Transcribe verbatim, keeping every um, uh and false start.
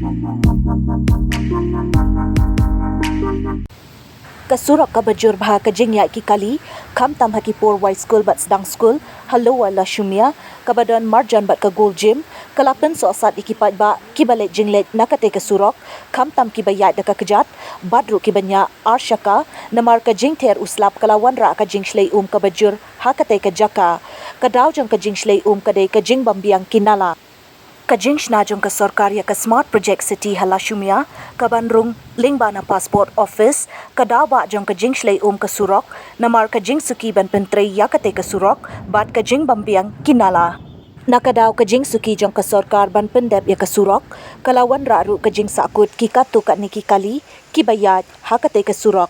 Ka surok kaba jur bha ka jingïaid ki kali, khamtam ha ki por wai skul bad sdang skul, ha Lower Lashumia, kaba don marjan bad ka Gold Gym, ka la pynsohsat ïa ki paidbah kiba leit jingleit na katei ka surok, khamtam kiba ïaid da ka kjat, bad ruh kiba ñiah arshaka, namar ka jingther u slap ka la wanrah ka jingshlei um kaba jur ha katei ka jaka. Ka daw jong ka jingshlei um ka dei ka jingbymbiang ki nala. Ka jingshna jong ka sorkar ïa ka Smart Project City ha Lashumia, kaban rung lyngba na Passport Office, ka daw bah jong ka jingshlei um ka surok, namar ka jingsuki ban pyntrei ïa katei ka surok, bad ka jingbymbiang ki nala. Na ka daw ka jingsuki jong ka sorkar ban pyndep ïa ka surok, ka la wanrah ruh ka jingsahkut ki katto katne ki kali kiba ïaid ha katei ka surok.